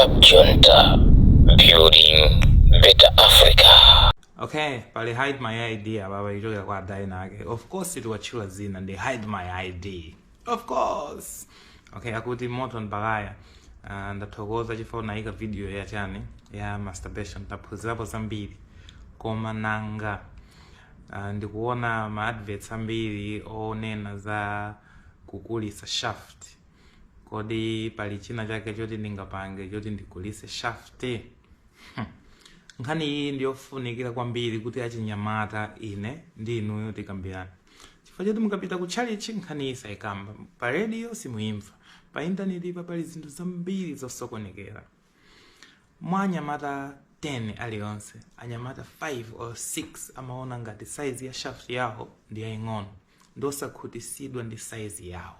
Rap Junta, building better Africa. Okay, pali Hide My ID apapa ichokera kwa adayina ake. Of course tiwatchula zina ndi Hide My ID, of course. Okay, akuti Morton Balaya, ndathokoza chifukwa unayika video ya chani, ya masturbation. Taphunzirapo zambiri. Koma nanga ndikuona ma adverts ambiri onena za kukulisa shaft. Kodi pali china chake choti ndingapange choti ndikulise shaft? Nkhani iyi ndiyofunikira kwambiri kuti achinyamata, ine ndi inuyo, tikambirane, chifukwa choti mukapita ku chalichi nkhani iyi sayikamba, pa radio simuyimva, pa intaneti pa pali zinthu zambiri zosokonekera. Mwa anyamata 10 aliyonse, anyamata 5 or 6 amaona ngati size ya shaft yawo ndi yaying'ono, ndosakhutisidwa ndi size yawo.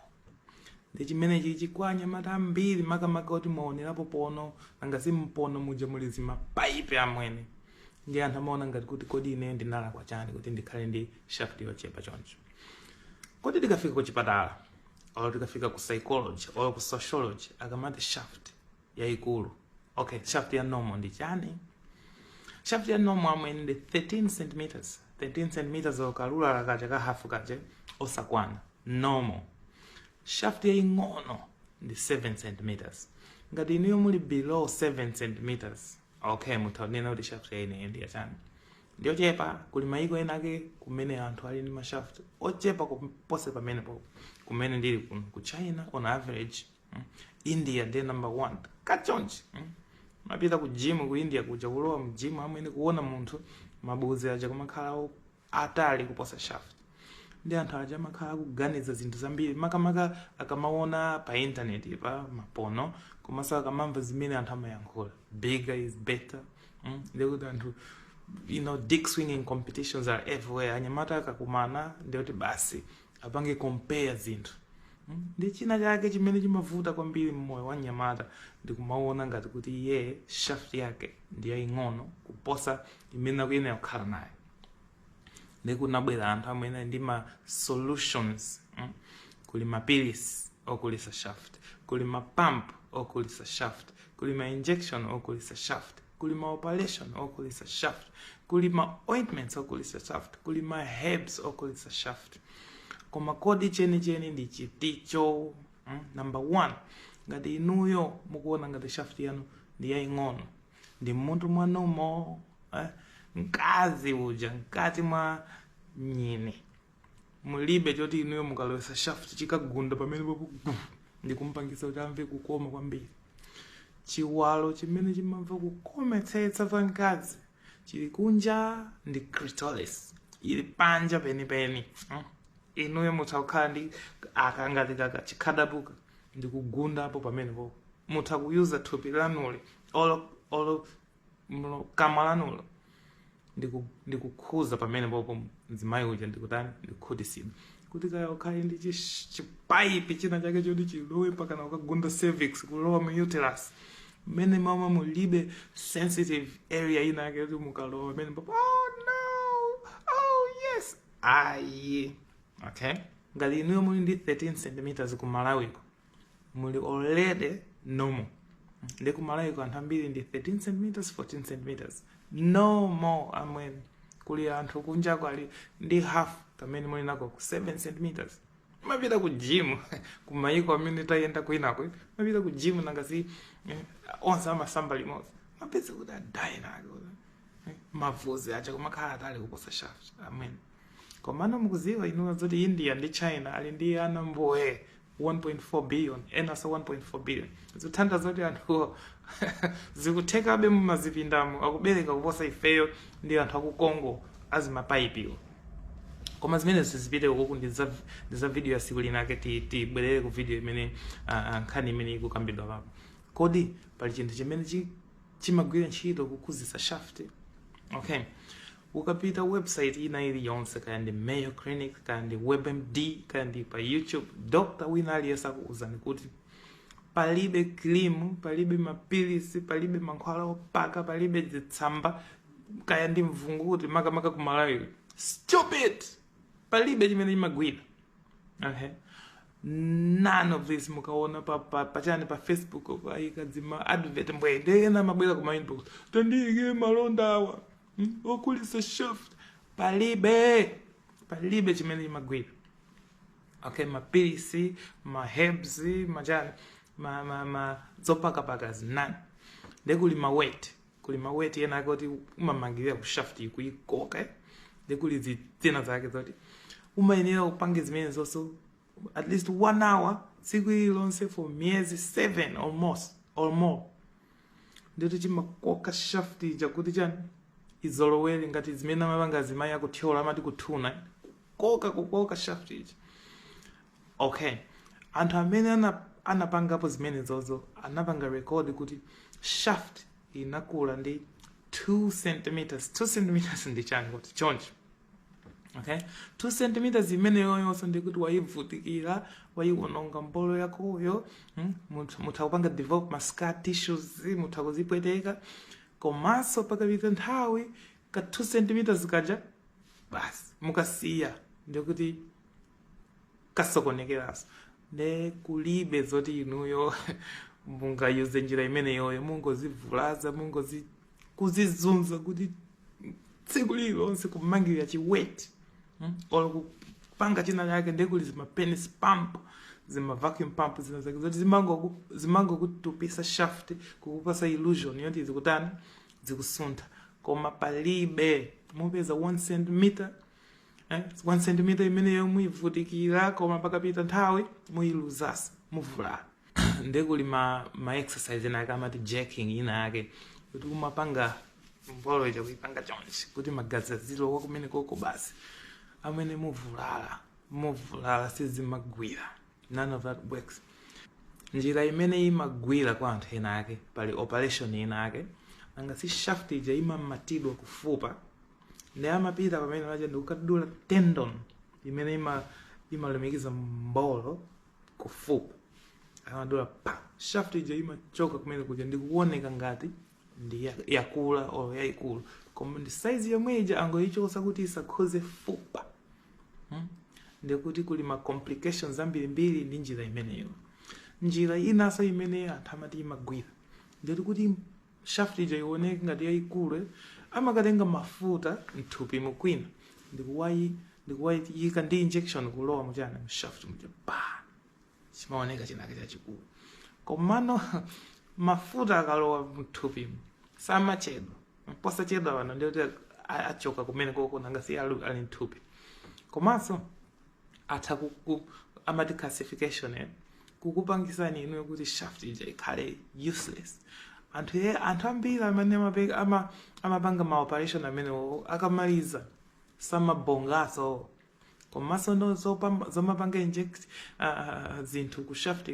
Ndi chimene chichi kwa anyamata ambiri, makamaka kuti mwaonerapo porno. Nanga si m'porno muja muli zimapaipe amwene? Ndi anthu amaona ngati kuti, kodi ine ndinalakwa chani kuti ndikhale ndi shaft yochepa choncho? Kodi tikafika ku chipatala or tikafika ku psychology or ku sociology, akamati shaft yayikulu, okay, shaft ya normal ndi chani? Shaft ya normal amwene ndi 13 centimeters, 13 centimeters or kalula kacha ka hafu kache osakwana, normal. Shaft yaying'ono ndi 7 centimeters. Ngati inuyo muli below 7 centimeters, okay, mutha kunena kuti shaft ya ineyo ndi yachani? Ndiyochepa. Kuli mayiko ena ake kumene anthu ali ndi mashaft ochepa kupose pamenepo. Kumene ndili kuno ku China, on average, India ndiye number one kachonchi. Mapita ku gym ku India kuja, kulowa mu gym amwene, kuona munthu mabuzi aja kumakhala atali kuposa shaft. Ndi anthu aja amakhala akuganiza zinthu zambiri, makamaka akamaona pa intaneti pa maporno, komanso akamamva zimene anthu amayankhula, "Bigger is better." Ndikuti anthu, dick swinging competitions are everywhere. Anyamata akakumana, ndikuti basi apange compare zinthu. Ndi china chake chimene chimavuta kwambiri mmoyo wa mnyamata ndikumaona ngati kuti iye shaft yake ndi yaying'ono kuposa imene akuyenera kukhala nayo. Ndikunabwera anthu amene ndi ma solutions. Kuli mapilisi okulisa shaft, kuli ma pump okulisa shaft, kuli ma injection okulisa shaft, kuli ma operation okulisa shaft, kuli ma ointments okulisa shaft, kuli ma herbs okulisa shaft. Koma kodi chenicheni ndi chiticho? Number one, ngati inuyo mukuona ngati shaft yanu ndi yaying'ono, ndi mmutu mwanumo, eh? Mkazi uja mkati mwa nyini mulibe choti inuyo mukalowesa shaft chikagunda pamene popo ndikumpangisa kuti amve kukoma kwambiri. Chiwalo chimene chimamva kukometsetsa pa mkazi chili kunja, ndi clitoris, ili panja penipeni. Inuyo mutha kukhala ndi akangati kaka chikhadapuka ndikugundapo pamenepo, mutha kuyuza thupi lanuli olo kamwa lanulo ndikukhuza pamene popo, mzimayi uja ndikutani? Ndikukhutisidwa. Kuti kaya ukhale ndi chipaipi china chake choti chilowe mpaka na ukagunda cervix, kulowa mu uterus mmene mama mulibe sensitive area ina yake kuti mukalowa pamene popo, "Oh no, oh yes," ayi. Okay, ngati inuyo muli ndi 13 centimeters, ku Malawiko muli already normal. Ndi ku Malawiko anthu ambiri ndi 13 centimeters, 14 centimeters, no more amwene. Kuli anthu kunjako ali ndi half kamene muli nako ku 7 centimeters. Mapita ku gym kumayiko amene tayenda kwinako, mapita ku gym, nanga si onse amasamba limodzi? Mapeza kuti adayi nake mavuzi aja kumakhala atali kuposa shaft amwene. Komano mukuziwa inu zoti India ndi China ali ndi ana mbowe 1.4 billion, enaso 1.4 billion? Zikuthandiza zoti anthuwo zikuthekabe mumazipindamo, akubereka kuposa ifeyo ndi anthu aku Congo azimapaipiwo. Koma zimene zizipite ukuku ndi za video ya siku linake. Tibwerere ku video imene nkhani imene ikukambidwa papo. Kodi pali chinthu chimene chimagwira ntchito kukuzisa shaft? Okay, ukapita website ina iliyonse, kaya ndi Mayo Clinic, kaya ndi WebMD, kaya ndi pa YouTube, doctor wina aliyense akuwuzani kuti palibe cream, palibe mapilisi, palibe mankhwala opaka, palibe zitsamba, kaya ndi mvunguti, makamaka ku Malawi. Stupid! Palibe chimene chimagwira. Okay. None of this. Mukaona pa chani, pa Facebook ayika zima advert mbwende, ena mabwera kuma inbox, "Tandiyike malonda awa, okulisa shaft." Palibe, palibe chimene chimagwira, okay? Mapilisi, ma herbs, machani, ma zopakapaka, zinani. Nde kuli ma weight, kuli ma weight ena ake kuti umamangirira ku shaft kuikoka, eh? Nde kuli zitsina zake zoti umayenera upange zimene zonso at least one hour tsiku ililonse for miyezi 7 almost or more. Ndito chimakoka shaft ija kuti chani, izolowere ngati zimene amapanga azimayi akuthyola, amati kuthuna, kukoka, kukoka shaft ija, okay? Anthu amene anapangapo zimene zozo anapanga record kuti shaft inakula ndi 2 centimeters. 2 centimeters ndi chani kuti choncho, okay? 2 centimeters imene yoyonso ndikuti wayivutikira, wayiwononga mbolo yakoyo, Mutha kupanga develop ma scar tissues, mutha kuzipweteka. Komanso pakapita nthawi, ka 2 centimeters kaja basi mukasiya, ndikuti kasokonekeraso. Ne kulibe zoti inuyo mungayuze njira imeneyoyo, mungozivulaza, mungozi kuzizunza kuti tsiku lililonse kumangirira chi weight, Or kupanga china chake. Ndekuli zima penis pump, zima vacuum pump zina zake zoti zimangokutupisa shaft, kukupasa illusion yoti zikutani, zikusuntha, koma palibe. Mupeza 1 centimeter, eh? 1 centimeter imeneyo muyivutikira, koma pakapita nthawi muyiluzasa, muvulala. Ndekuli ma exercise ena ake amati jerking ina yake, kuti umapanga mbolo ija kuipanga chonchi kuti magazi azilowa kumene koko. Basi, amene muvulala, muvulala, sizimagwira. None of that works. Njira imene imagwira kwa anthu ena ake, pali operation ina ake, nanga si shaft ija imamatidwa kufupa, ndi amapita pamene paja ndikukadula tendon imene imalumikiza mbolo kufupa. Amadula pa shaft ija imachoka kumene kuja, ndikuoneka ngati ndi yakula or yayikulu, koma ndi size yomwe ija, angoyichosa kuti isakhoze fupa, Ndikuti kuli ma complications ambirimbiri ndi njira imeneyo. Njira inanso imene anthu amati imagwira, ndikuti kuti shaft ija ioneke ngati yayikulu, amakatenga mafuta mthupi mukwina ndikuwayika ndi injection kulowa muchana, mu shaft muja, pa chimaoneka chinake chachikulu. Komano mafuta akalowa mthupimu samachedwa, posachedwa pano ndikuti achoka kumene koko, nanga si ali mthupi. Komanso atha amati calcification, eh? Kukupangisani inuyo kuti shaft ija ikhale useless. Anthu ambiri amene amapanga ma operation amenewo, akamaliza samabongaso. Komanso ndo zomapanga inject zinthu ku shaft,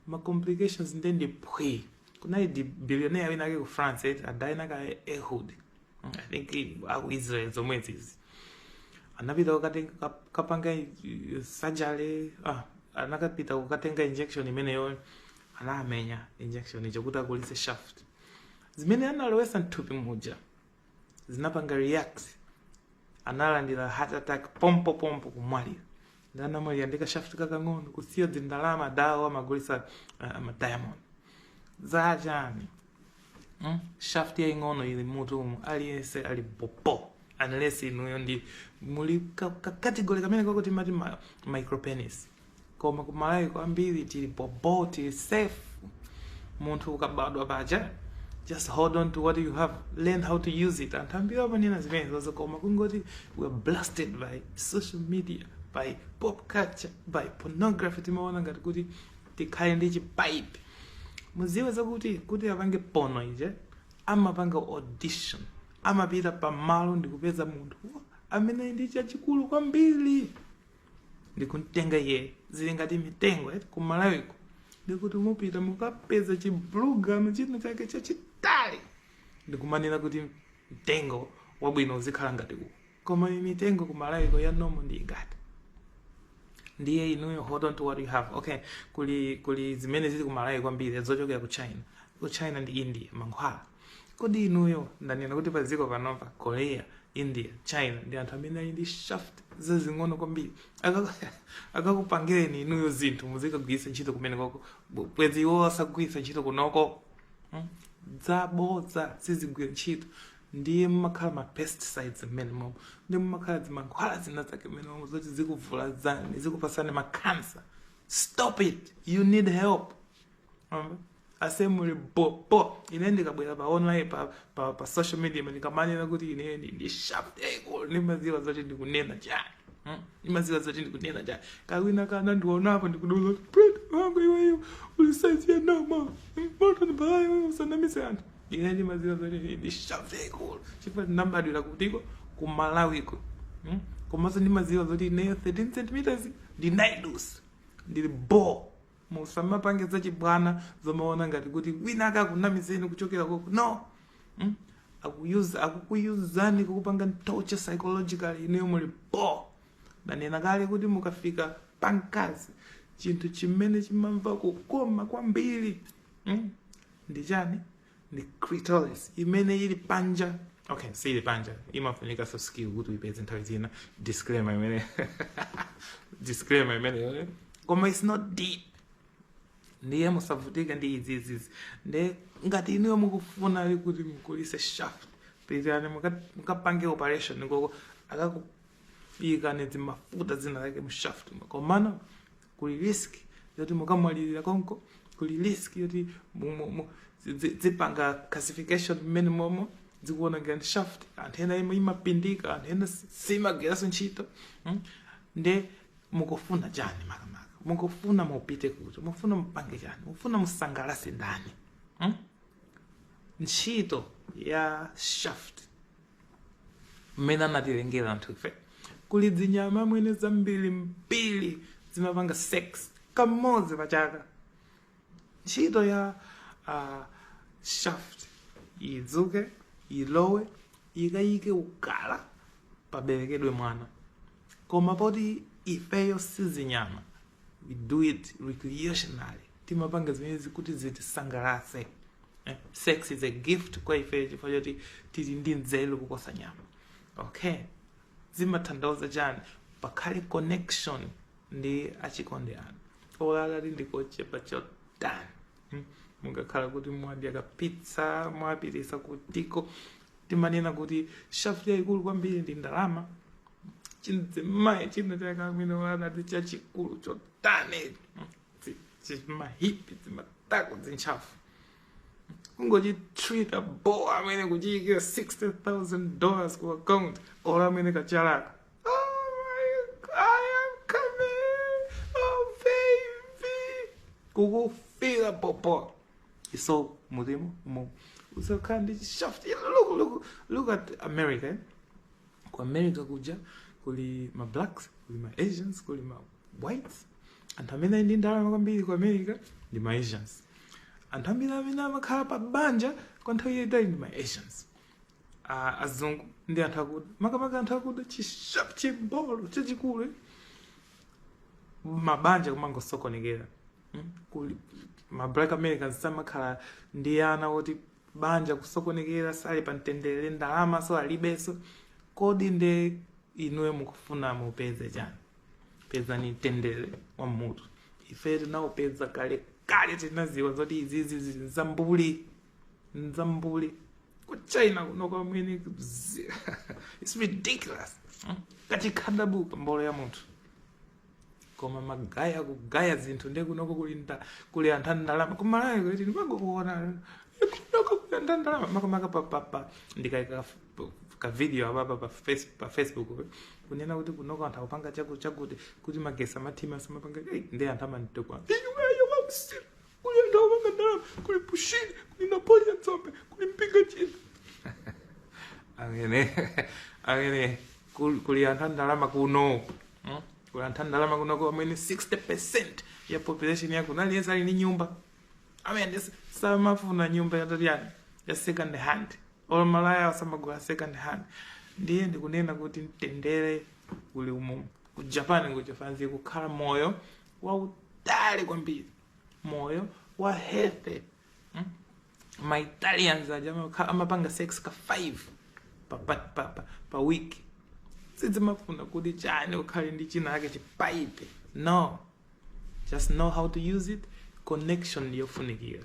ma complications nde ndi phwi. Kunali di billionaire wina ake ku France, eh, adainaka Ehud, I think aku Israel zomwezizi, anapita kukatenga kapanga surgery, anakapita kukatenga injection imeneyo, anamenya injection icho kuti akulise shaft. Zimene analowesa mthupi muja zinapanga react, analandira heart attack pompo pompo, kumwalira. Ndi anamwalira ndi kashaft kakang'ono, kusiya dzindalama dawo amagulisa ma diamond zachani, Shaft yaing'ono ili mutu umu, aliyense ali popo, unless inuyo ndi muli ka category kamene kako timati micropenis. Koma kumalawi kwambiri tili popo, tili safe. Munthu ukabadwa paja, just hold on to what you have, learn how to use it. Anthu ambiri amanena zimene zozo, koma kungoti we're blasted by social media, by pop culture, by pornography. Timaona ngati kuti tikhale ndi chipaipi. Muziwe zakuti kuti apange porno ije, amapanga audition, amapita pamalo ndikupeza munthu amene ndi chachikulu kwambiri ndikumtenga iye. Zili ngati mitengo, eh, kumalawiko, ndikuti mupita mukapeza chibulugama china chake chachitali ndikumanena kuti mtengo wabwino uzikhala ngati uwu. Koma mitengo kumalawiko ya normal ndi ingati? Ndiye inuyo hold on to what you have, okay? Kuli zimene zili kumalawi kwambiri zochokera ku China, ku China ndi India, mankhwala. Kodi inuyo, ndanena kuti padziko panopa Korea, India, China ndi anthu amene ali ndi shaft zazing'ono kwambiri. Akakupangireni inuyo zinthu muzikagwiritsa ntchito kumene koko, bwezi iwo asagwiritsa ntchito kunoko. Zabodza, sizigwira ntchito. Ndiye mumakhala ma pesticides mmene momo, ndi mumakhala zimankhwala zina zake mmene momo zoti zikuvulazani, zikupasani ma cancer. Stop it, you need help. Ase muli bobo. Ine ndikabwera pa online, pa social media, ndikamanena kuti ine ndi shaft yaikulu, ndimaziwa zoti ndikunena chani. Ndimaziwa zoti ndikunena chani. Kawina kana ndionapo ndikuduza kuti Brett wangu, iweyo uli size ya noma moto ndibalayo, iwe usanamise anthu. Ine ndimaziwa zoti ndi shaft yaikulu chifukwa ndinabadwira kutiko? Ku Malawiko. Komanso ndimaziwa zoti ineyo 13 centimeters ndinaidusa, ndili bo. Musamapange zachibwana zomaona ngati kuti wina akakunamizeni kuchokera koko. No. Akuyuza, akukuyuzani, kukupanga torture psychologically. Ineyo muli bo. Ndanena kale kuti mukafika pankazi, chinthu chimene chimamva kukoma kwambiri, Ndi chani? Ndi clitoris imene ili panja. Okay, sili panja, imafunika so skill kuti uipeze nthawi zina. Disclaimer imene, disclaimer imene, koma it's not deep. Ndiye musavutike ndi izizizi. Ndiye ngati inuyo mukufuna ali kuti mukulise shaft, pitani mukapange operation koko, akakuyikani zimafuta zina lake mu shaft. Komano kuli risk yoti mukamwalirira konko, kuli risk yoti zipanga calcification mmene momo, zikuona ngati shaft. Anthu ena imapindika, anthu ena simagwiranso ntchito. Nde mukufuna chani makamaka? Mukufuna mupite kuti? Mukufuna mupange chani? Mukufuna musangalase ndani? Ntchito ya shaft mmene anatilengera anthu ife, kuli zinyama mwene zambiri mbiri zimapanga sex kamodzi pachaka. Ntchito ya shaft idzuke, ilowe, ikayike ukala, paberekedwe mwana. Koma poti ifeyo sizinyama, we do it recreationally, timapanga zimenezi kuti zitisangalatse. Sex is a gift kwa ifeyo chifukwa choti tili ndi nzeru kuposa nyama. Okay, zimatanthauza chani? Pakhale connection ndi achikondi anu, olalali ndikochepa chotani. Mungakhala kuti mwadya kapizza, mwapitisa kutiko. Timanena kuti shaft yayikulu kwambiri ndi ndalama. Chinzimayi china chakamwene olalati chachikulu chotani, chimahipi, zimatako, zintchafu, kungochitreata bo amene, kuchiyikira $60,000 ku account, olo amene kachalaka, "Oh my, I am coming, oh baby," kukufira popo iso mutimo mu usakhala ndi shaft. Look, look, look at America, eh? Ku America kuja kuli ma blacks, kuli ma Asians, kuli ma whites. Anthu amene ali ndi ndalama kwambiri ku America ndi ma Asians. Anthu ambiri amene amakhala pa banja kwa nthawi yayitali ndi ma Asians. Azungu ndi anthu akuda, makamaka anthu akuda, chishaft chimbolo chachikulu, eh? Mabanja kumangosokonekera. Kuli ma black Americans samakhala ndi ana oti banja kusokonekera, sali pa mtendere, ndalama so alibenso. Kodi nde inuyo mukufuna mupeze chani? Pezani mtendere wa mutu. Ife tinawupeza kale kale, tinaziwa zoti izizi nzambuli, nzambuli. Ku China kuno kwamwene it's ridiculous. Kachikhadabuka mbolo ya munthu, koma magaya kugaya zinthu. Ndiye kunoko kuli kuli anthu andalama. Kumalawi kuti ndimangokuona kunoko kuli anthu andalama, makamaka pa ndikayika ka video apapa pa Facebook kunena kuti kunoko anthu akupanga chakuti chakuti, kuti magesi amathima samapanga. Ndiye anthu amanditukwa, "Iweyo wausiru, kuli anthu akupanga ndalama, kuli Bushiri, kuli Napoleon Dzombe, kuli Mpinga China." Amene kuli anthu andalama kuno. Kuli anthu andalama kunoko amene 60% ya population yakuno aliyense ali ndi nyumba, amene samafuna nyumba yatotiyani ya second hand, olo malaya samagula second hand. Ndiye ndikunena kuti mtendere uli umu. Ku Japan kujafanzi kukhala moyo wautali kwambiri, moyo wa healthy. Ma Italians aja amapanga sex ka 5. pa week. Sizimafuna kuti chani, ukhale ndi china ake chipaipe. No, just know how to use it. Connection ndiyofunikira.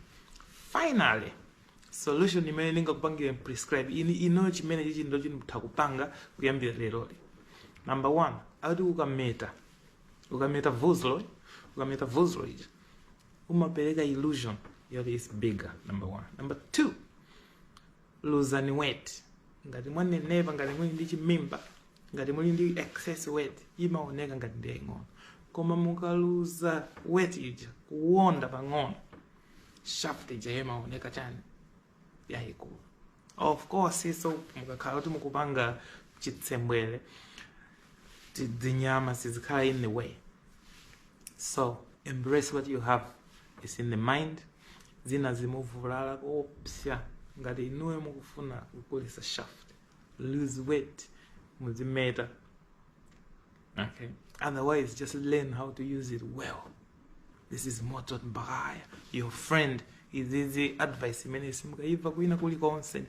Finally, solution imene ndingakupangire prescribe ini ino, chimene chichi ndo chimutha kupanga kuyambira leroli. Number one, akuti ukameta vuzlo, ukameta vuzlo ija umapereka illusion yoti is bigger, number one. Number two, luzani weight. Ngati mwanenepa, ngati muli ndi chimimba, ngati muli ndi excess weight, imaoneka ngati ndi yaying'ono. Koma mukaluza weight ija, kuwonda pang'ono, shaft ija imaoneka chani? Yayikulu. Of course, so mukakhala kuti mukupanga chitsembwere, dzinyama sizikhala in the way. So embrace what you have. Is in the mind. Zina zimuvulala koopsa. Ngati inuyo mukufuna kukulisa shaft, lose weight, muzimeta, okay? Otherwise, just learn how to use it well. This is Morton Baghaya, your friend. Izizi advice imene simukayimva kwina kulikonse,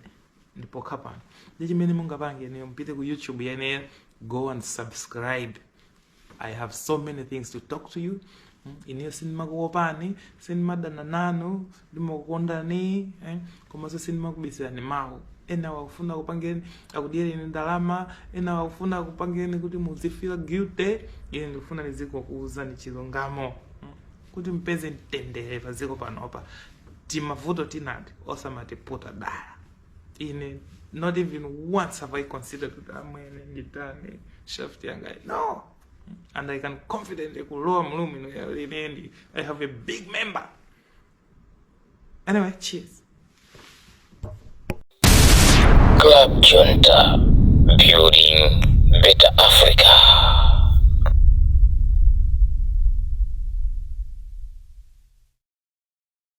ndipo pano ndi chimene mungapange niyo, mpite ku YouTube yeneyo, go and subscribe. I have so many things to talk to you. Ineyo sindimakuopani, sindimadana nanu, ndimakukondani, eh? Komanso sindimakubisirani mawu. Ena wakufuna kupangeni akudyereni ndalama, ena wakufuna kupangeni kuti muzifeel guilty. Ine ndikufuna ndizikukuuzani chilungamo, kuti mpeze mtendere paziko panopa. Timavuto tinati osamatiputa dala. Ine not even once have I considered kuti amwene nditani shaft yanga. No, and I can confidently kulowa mroom ino ine I have a big member. Anyway, cheers. Club Junta, building better Africa.